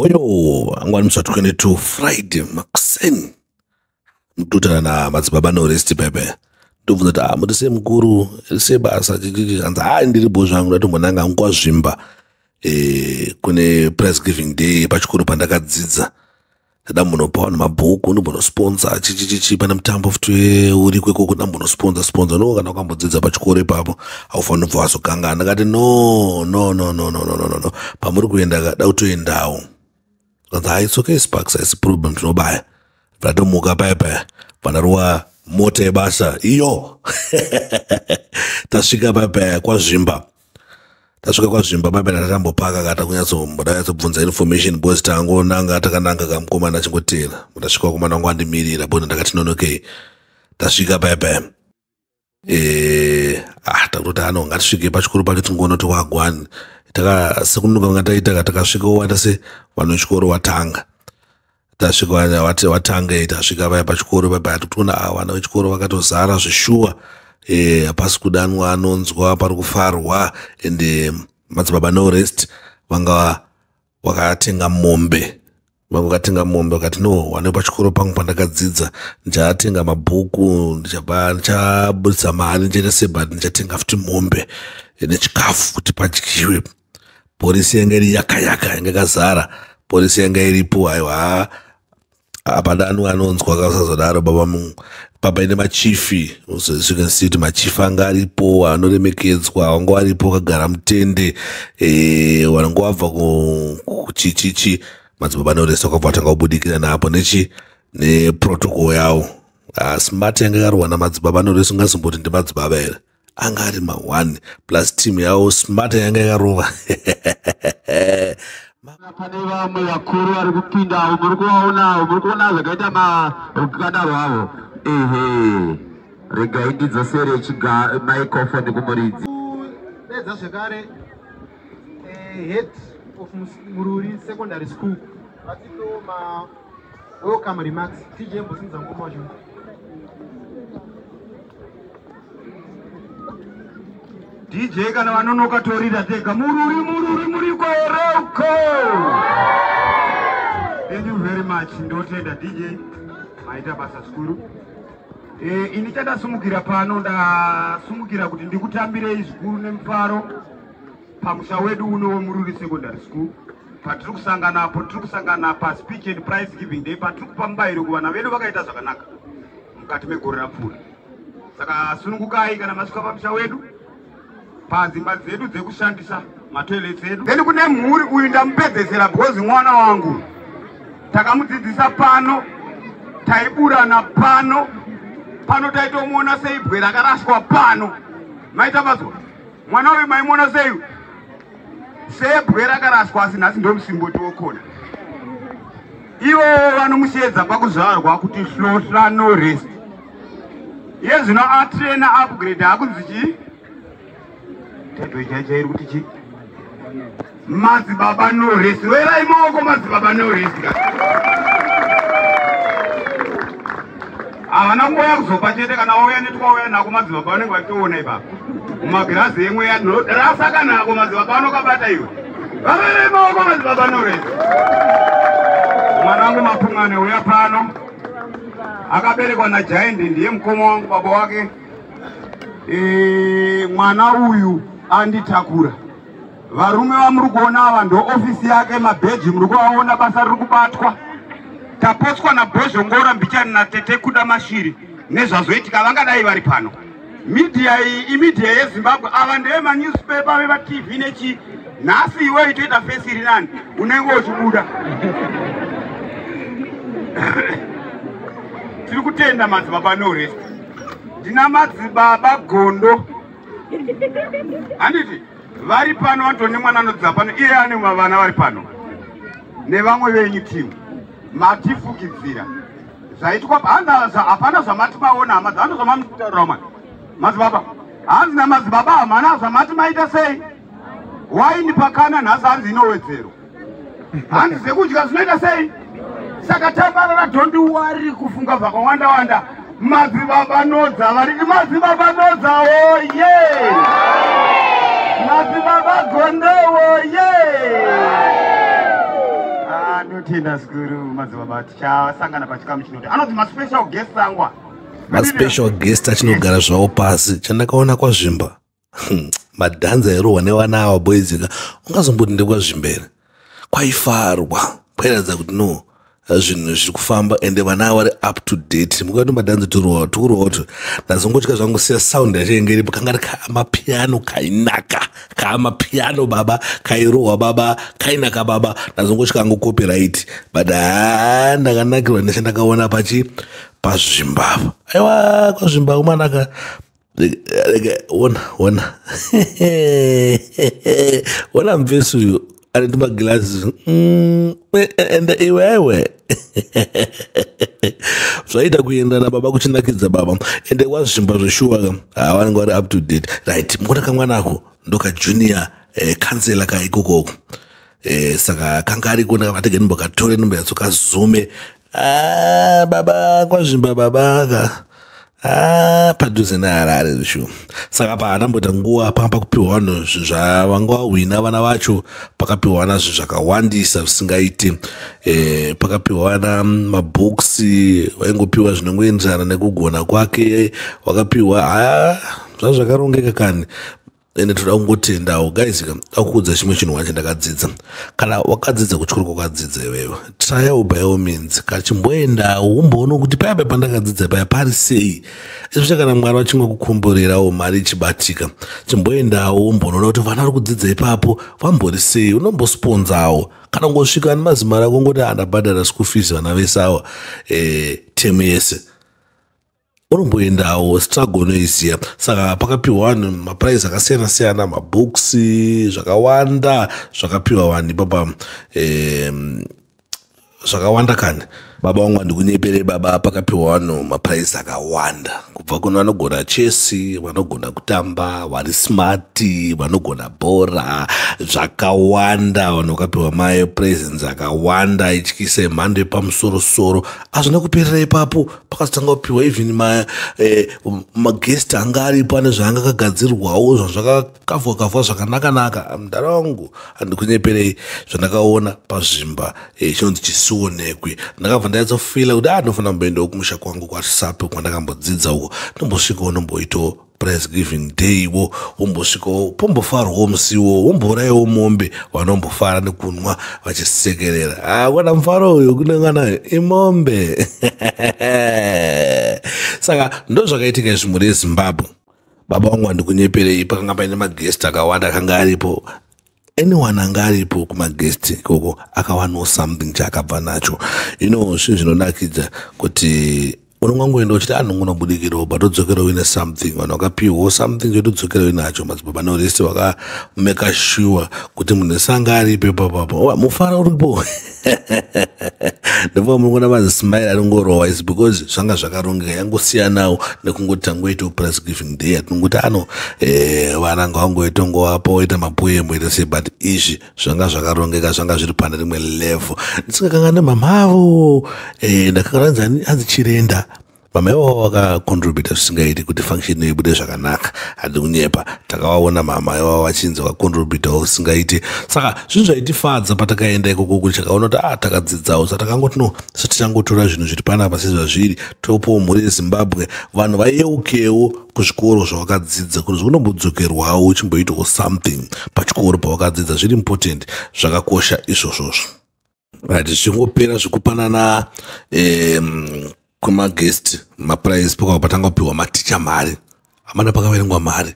Hoyo angwani musi wa 22 Friday makuseni mututana na madzibaba norest pepe ndobvunza kuti ah muri sei mukuru sei basa chichichi hanzi hai ndiri bho zvangu ndatombonanga hangu kwazvimba kune prize giving day pachikoro pandakadzidza ndada munopa vanhu mabhuku ndombonosponsa chichichichi pane mutambo futi uriko ikoko ndambonosponsa sponsa no kana wakambodzidza pachikoro ipapo haufaniri kubva wazokangana. Ndakati no no no no no no no no pamuri kuenda da kutoendawo. Kanzi hai it's okay Sparks haisi problem tinobaya. Ndatomuka paya paya pandarowa mota yebasa iyo tasvika paya paya kwazvimba. Tasvika kwazvimba paya paya tatambopaka kata kunyatsobvunza information because tangonanga takananga kamukomana achingotera. Ndasvika vakomana vangu vandimirira bona ndakati nonokei. Tasvika paya paya takutoti ano ngatisvike pachikoro pacho tingoona kuti wagwani. Sekunonoka kunga taita takasvika wata se vanhu vechikoro watanga. Tasvika watange tasvika paya pachikoro paya paya tikutoona vana vechikoro vakatozara zveshuwa. Hapasi kudanwa anonzwa pari kufarwa ende madzibaba Norest vanga vakatenga mombe. Vanga vakatenga mombe vakati no wane pachikoro pangu pandakadzidza ndichatenga mabhuku ndichabudisa mari ndichaita sei but ndichatenga futi mombe nechikafu kuti padyiwe. Porisi yanga iri yaka yaka yanga yakazara. Porisi yanga iripo aiwa hapadanwi anonzwa kasazodaro baba mungu. Papa ine machifi as you can see kuti machifi anga aripo anoremekedzwa vanga varipo vakagara mutende vanenge vabva kuchichichi madzibaba Norest vakabva vatanga kubudikira napo nechi neprotocol yavo. Smart yanga yakarwa namadzibaba Norest ungazomboti ndimadzibaba here anga ari ma1 plus team yavo smart yanga yakarova. Pane vamwe vakuru vari kupindawo, muri kuvaonawo, muri kuona zvakaita marukanda rwavo. Ehe, regai ndidzosere microphone kumuridzi. Dedza zvekare head of Mururi Secondary School vatipewo ma welcome remarks. TJ mbosimudza mukoma wacho. DJ kana vanonoka torira tega. Mururi, Mururi, muriko here uko? Thank you very much. Ndotenda DJ, maita basa zvikuru. Ini chandasumukira pano, ndasumukira kuti ndikutambirei zvikuru nemufaro pamusha wedu uno weMururi Secondary School patiri kusanganapo. Tiri kusangana paspeech and prize giving day patiri kupa mubayiro kuvana vedu vakaita zvakanaka mukati megore rapfuura. Saka sunungukai kana masvika pamusha wedu, padzimba dzedu dzekushandisa, matoilets edu. Then kune mhuri uyu ndamupedzesera because mwana wangu takamudzidzisa pano, taiburana pano pano, taitomuona seibwe rakaraswa pano. Maita mazwa mwana uyu maimuona sei? Sebwe rakaraswa, asi nhasi ndomusimboti wokona. Ivo vanomushedza pakuzvarwa kuti Hlohla No Rest. Iye zvino atraina upgrade akunzi chii? Title chaichairi kuti chii? Madzibaba No Rest. Roverai maoko madzibaba No Rest. Havana kuuya kuzopa chete, kana wauya netwauya nako madzibaba vanenge vachitoona ipapo mumagirazi emweya rasa kanako madzibaba vanokabata iwe. Vaverei maoko madzibaba No Rest. Mwana wangu Mapungane uya pano akaberekwa naJaindi, ndiye mukoma wangu, baba wake. Mwana uyu anditakura. Varume vamuri kuona ava ndo ofisi yake, mabheji muri kuvaona, basa riri kubatwa. Tapotswa naBhozhongora mbichani natete Kuda Mashiri nezvazoitika vangadai vari pano. Media iyi imedia yeZimbabwe, ava ndevemanewspaper vematv nechi. Nhasi iwe itoita face iri nani, unenge uchibuda. Tiri kutenda madzibaba Norest. Ndina madzibaba Gondo, handiti vari pano? Vanotone mwana anodzidza pano, iye ane vana vari pano nevamwe venyu. Timu matifukidzira zvaitwa hanzi hapana zvamati maona hama dzano zvamamutaurira mani madzibaba. Hanzi namadzibaba hamana zvamati maita sei waini pakana nhasi, hanzi inowedzerwa, hanzi zvekudya zvinoita sei. Saka tabarara, don't worry kufunga zvakawanda wanda. Madzibaba Nodza vari, madzibaba Nodza oye, madzibaba Gondo oye. Aiwa, ndotenda zvikuru madzibaba. Tichasangana pachikamu chinoti anonzi maspecial guest angwa. Maspecial guest achinogara zvavo pasi. Chandakaona kwaZvimba, madhanzi airohwa nevana ava, boys ka, ungazomboti ndekwaZvimba here? Kwaifarwa, kwairatidza kuti no, zvinhu zviri kufamba, ende vana ava vari up to date. Mukati madhanzi turohwa tukurohwa kuti ndazongotya zvangu, siya sound yacho inge iripo. Kanga ri kaamapiano kainaka, kaamapiano baba, kairohwa baba, kainaka baba. Ndazongotya angu copyright, but haa, ndakanakirwa nechandakaona pachi paZvimba. Aiwa, kwaZvimba kumanaka. Ona, ona, ona mufesi uyu ane tumagilasi. Ende iwe, aiwe, zvaita kuendana baba, kuchinakidza baba. Ende kwaZvimba zveshuwa ka, havanenge vari up to date, right? Mukuona kamwana ako ndoka junior councillor ka ikokoko. Saka kanga ariko, ndakavatege ndimbokatore, ndimboyatsokazume. Ah, baba, kwaZvimba baba ka. Ah, padhuze neHarare zvishu. Saka paanamboita nguva panga pakupiwa vanhu zvinhu zvavanga vahwina vana vacho. Pakapiwa vana zvinhu zvakawandisa zvisingaiti. Pakapiwa vana mabooks, vaingopiwa zvinongoenderana nekugona kwake. Wakapiwa, ha, zvava zvakarongeka kani. Ende toda kungotendawo guys ka. Akuudza chimwe chinhu wacho ndakadzidza: kana wakadzidza kuchikoro kwakadzidza iwewe, try by all means, kachimboendawo umboona kuti paya paya pandakadzidza paya pari sei, especially kana Mwari vachingokukomborerawo mari ichibatika. Chimboendawo umbonoona kuti vana vari kudzidza ipapo vambori sei. Unombosponzawo kana kungosvika nemazimari ako, ngoti andabhadhara school fees vana vese ava temu yese. Unomboendawo, struggle unoiziva. Saka pakapiwa vanhu maprize akasiyana siyana, mabooks, zvakawanda zvakapiwa vanhu ipapa, zvakawanda kani. Baba vangu, handikunyepere baba, pakapiwa vanhu maprize akawanda, kubva kune vanogona chess, vanogona kutamba, vari smart, vanogona bhora, zvakawanda. Vanhu vakapiwa mapresents akawanda ityisa mhando yepamusorosoro. Hazvina kuperera ipapo, pakazotanga kupiwa even maguest anga aripo ane zvaanga akagadzirwawo, zvanhu zvakakavhwa kavhwa zvakanaka-naka. Mudhara wangu, handikunyeperei, zvandakaona paZvimba chinonzi chisionekwi. Ndakabva ndanyatsofeela kuti a, ndinofanira kumboendawo kumusha kwangu kwaSape kwandakambodzidza uko, ndombosvikawo, ndomboitawo prize giving day wo, wombosvikawo, pombofarwawo musiwo, wombourayiwo mombe, vanombofara nekunwa vachisekerera. Hakuna mufaro uyu kunengana imombe. Saka ndo zvakaitika izvi, mhuri yeZimbabwe. Baba vangu, handikunyeperei, pakanga paine maguest akawanda akanga aripo. Anyone anga aripo kumaguest ikoko akawanawo something chaakabva nacho. Zvinhu zvinonakidza kuti unongangoenda uchiti anongonobudikirawo, but odzokera uine something. Vanhu vakapiwawo something chotodzokera uinacho. Madzibaba norest vakamake sure kuti munhu wese anga aripo ipapapo mufaro uripo. Ndipo muri kuona mazismile anongorohwa is because zvanga zvakarongeka. Yangosiyanawo nekungoti tangoitawo prize giving day, atinongoti ano vana ngavangoitongovapo, oita mapoem, oita sei, but izvi zvanga zvakarongeka, zvanga zviri pane rimwe level. Ndisingakangane mama avo, ndakakanganza anzi Chirenda. Mama ivavo vakacontributa zvisingaiti kuti function ibude zvakanaka. Handi kunyepa, takavaona mama ivavo vachinzi vakacontributawo zvisingaiti. Saka zvinhu zvaitifadza patakaenda ikoko kuti takaona kuti a, takadzidzawo. Saka takangoti no, so tichangotora zvinhu zviri panapa sezvazviri, topowo mhuri yeZimbabwe, vanhu vayeukewo kuzvikoro zvavakadzidza, kuti zvikunombodzokerwawo uchimboitawo something pachikoro pavakadzidza. Zviri important, zvakakosha izvozvozvo, right? Zvichingopera zvekupanana kwemaguest maprize, pakava patanga kupiwa maticha mari. Hamana pakaverengwa mari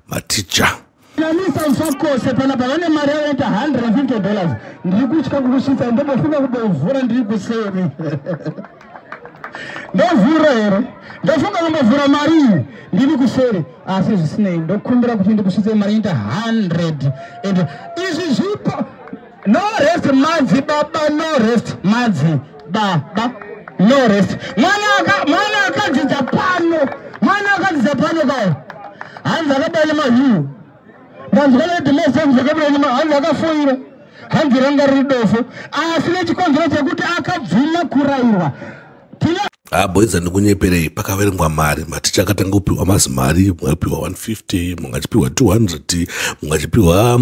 maticha. Namisa usakose panapa, vane mari yavaita $150. Ndiri kutya kukusvitsa, ndombofunga kumbovhura ndiri kuseri. Ndovhura here? Ndofunga kumbovhura mari iyi ndiri kuseri, asi zvisinei, ndokumbira kuti ndikusvitse mari inoita 100 and izvi zvipo. No rest, madzi baba, no rest, madzi baba, no rest. Mwana akadzidza pano, mwana akadzidza pano kayo, hanzi akabaya nemahiu. Ndanzwa nedhimesenzakabaya, hanzi akafoira, hanzi ranga riri dofo, asi nechikonzero chekuti akabvuma kurayirwa. Tine Boys, handikunyeperei, pakaverengwa mari, maticha akatanga kupiwa mazimari. Mumwe apiwa 150, mumwe achipiwa 200, mumwe achipiwa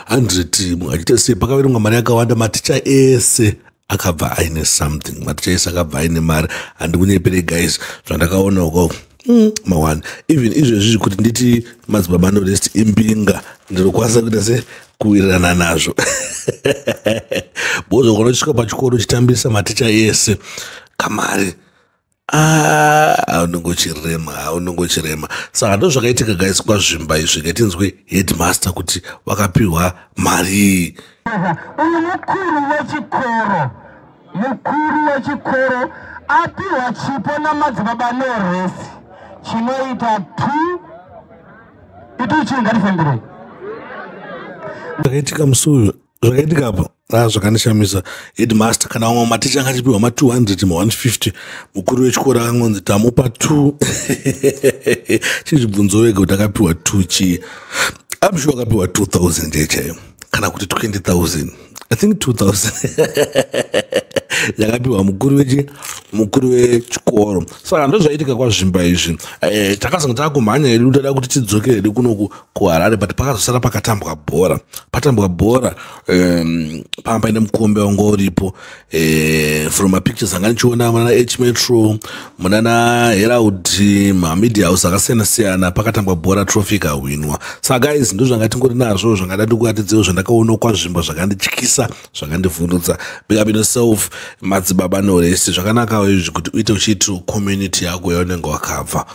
100, mumwe achiita sei. Pakaverengwa mari yakawanda, maticha ese. Akabva aine something, maticha ese akabva aine mari. Handikunyepere guys, zvandakaona uko mawani. Even izvezvi kuti nditi Madzibaba Norest imbinga, ndinokwanisa kuita se kuwirirana nazvo, because ukanosvika pachikoro uchitambisa maticha ese kamari, unenge uchirema, unenge uchirema. Saka ndo zvakaitika guys kwaZvimba izvi. Ngatinzwe headmaster kuti wakapiwa mari. Uyu mukuru wechikoro, mukuru wechikoro apiwa chipo naMadzibaba Noresi chinoita 2 itu chii? Ngatifembirei. Zvakaitika musi uyu, zvakaitika apa, zvakandishamisa. Headmaster, kana vamwe maticha anga achipiwa ma200, ma150, mukuru wechikoro akangonzi tamupa 2. Chizvibvunzo wega kuti akapiwa 2 chii? I'm sure akapiwa 2000 chaiyo kana kuti 20,000. I think 2000 yakapiwa mukuru wechi mukuru wechikoro. Saka ndo zvaitika kwaZvimba izvi. Takazanga taakumhanya hedu, tada kuti tidzokere hedu kunoku kuHarare, but pakazosara pakatambwa bhora. Patambwa bhora, panga paine mukombe wanga uripo. From mapictures anga ndichiona munana H Metro, munana Herald, mamedia house akasiyana siyana, pakatambwa bhora, trophy ikahwinwa. Saka guys, ndo zvanga tingori nazvo, zvangada ndikuratidzewo zvandakaona kwaZvimba, zvakandityisa, zvakandivhundutsa. Big up yourself, Madzibaba Noresi. Zvakanakawo izvi kuti uite uchiitira community yako yaunenge wakabva.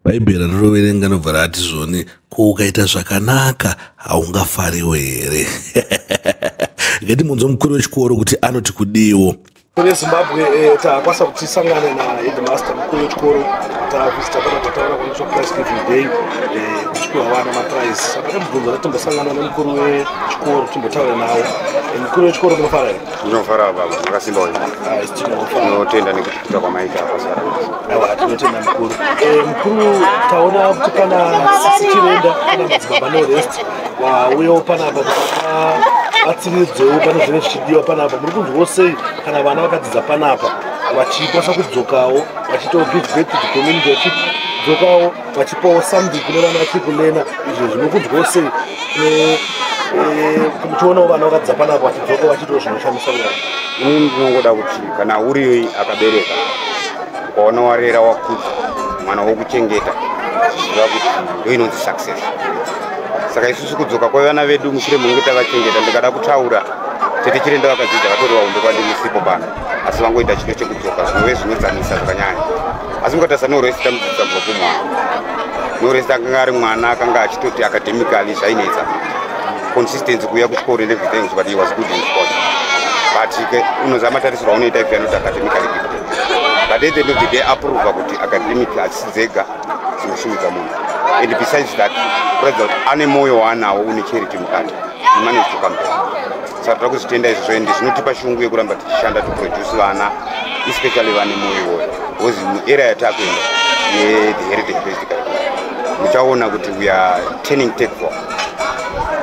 Bhaibheri rinoverenga nobva rati zvoni, ko ukaita zvakanaka haungafariwo here? Ngati munzwa mukuru wechikoro kuti anoti kudiwo. Kune Zimbabwe, takwanisa kuti tisangane naheadmaster, mukuru wechikoro. Tavisita panapa, taona kunoitwa prize giving day, kuchipiwa vana maprize. Saka pane mubvunzo kuti timbosangana nemukuru wechikoro, timbotaura nawo. Mukuru wechikoro, munofara here? Ndinofara baba, makasimba wenyu? Ah, isi tinofara. Tinotenda nekutikita kwamaita apa. Aiwa, tinotenda mukuru. Mukuru, taona kuti pana Sisi Chirenda, pana Madzibaba Norest wauyawo panapa kuti vabatsiridzewo pane zvinenge zvichidiwa panapa. Muri kunzwawo sei kana vana vakadzidza panapa vachikwanisa kudzokawo vachiitawo give back to the community, vachidzokawo vachipawo something kune vana vachiri kulena izvo? Zvinokunzwawo sei muchionawo vana vakadzidza panapa vachidzoka vachiitawo zvinoshamisa kudai? Inini ndinongoda kuti kana uri akabereka, ukaona warera, wakudza mwana wokuchengeta, ziva kuti ndo inonzi success. Saka isusu kudzoka kwevana vedu mushure munge tavachengeta, ndikada kutaura tete Chirenda vakadzidza vatori vahombe kwandi musipo pano, asi vangoita chido chekudzoka, zvinove zvinodzamisa zvakanyanya. Asi mukatarisa Norest, tamudzidzisa kubva kumwana. Norest akanga ari mwana akanga achitoti academically zvainetsa, consistency kuuya kuchikoro and everything, but he was good in sport. But unoziva matarisiro aunoita if you are not academically gifted. But at the end of the day aprova kuti academic hachisi dzega dzinosumudza munhu. And besides that, kuratidza kuti ane mwoyo waanawo une charity mukati. He managed to come back. Saka toda kuzvitenda izvozvo, ende zvinotipa shungu yekuramba tichishanda to produce vana, especially vane mwoyo iwoyo, because muera yatakuenda yethe heritage based curriculum, muchaona kuti we are turning take for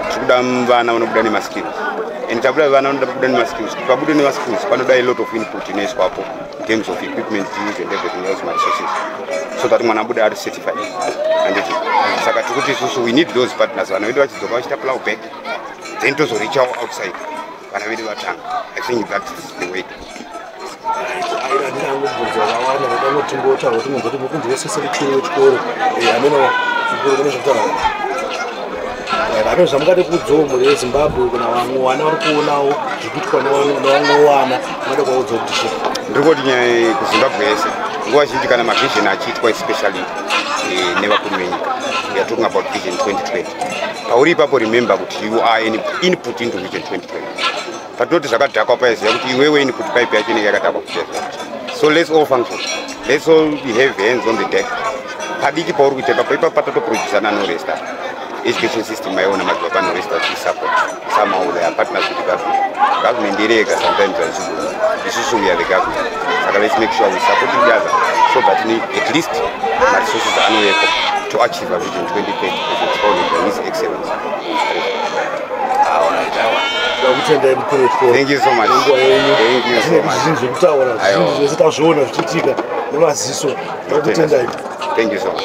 tiri kuda vana vanobuda nemaskills. And tabuda vana vanoda kubuda nemaskills, kuti vabude nemaskills panoda a lot of input inoiswapo in terms of equipment use and everything else, maresources, so that mwana abude ari certified, handiti? Saka tiri kuti isusu we need those partners, vana vedu vachidzoka vachiita plow back, then tozoreachawo outside vana vedu vatanga. I think that is the way. Aina mubvunzo wakawanda, ndoda tingotaura kuti munzwa kuti mukunzwa sese mukuru wechikoro amene mukuru kune zvekutaura ane zvamungade kuudzawo mhuri yeZimbabwe, kana vamwe vana vari kuonawo zvikuitwa nevamwe vana, mungade kuvaudzawo kuti chii? Ndiri kuti nyaya kuZimbabwe yese, nguva zhinji kana mavision achiitwa, especially nevakuru venyika, we are talking about Vision 2020. Pauri ipapo, remember kuti you are an input into Vision 2020. Patinoti zvakadhakwa, paiziva kuti iwewe input pipe yacho inenge yakadhakwa kuita. So let's all function, let's all have hands on the deck. Padiki pauri kuita ipapo, ipapo patatoprodusa naNoresta. Education system aiona Madzibaba Noresta support somehow. They are partners with the government. Government iri yega sometimes haizvigoni. Isusu we are the government, saka let's make sure we support each other so that at least maresources anovepo to achieve a Vision 2030 as expounded by His Excellence. Ndakutendai, mukuru wechikoro. Thank you so much. Nguva yenyu. Thank you so much. Zvinhu zvekutaura Aiwa. zvinhu zvese tazviona zvichiitika nemaziso. Ndakutendai. Thank you so much.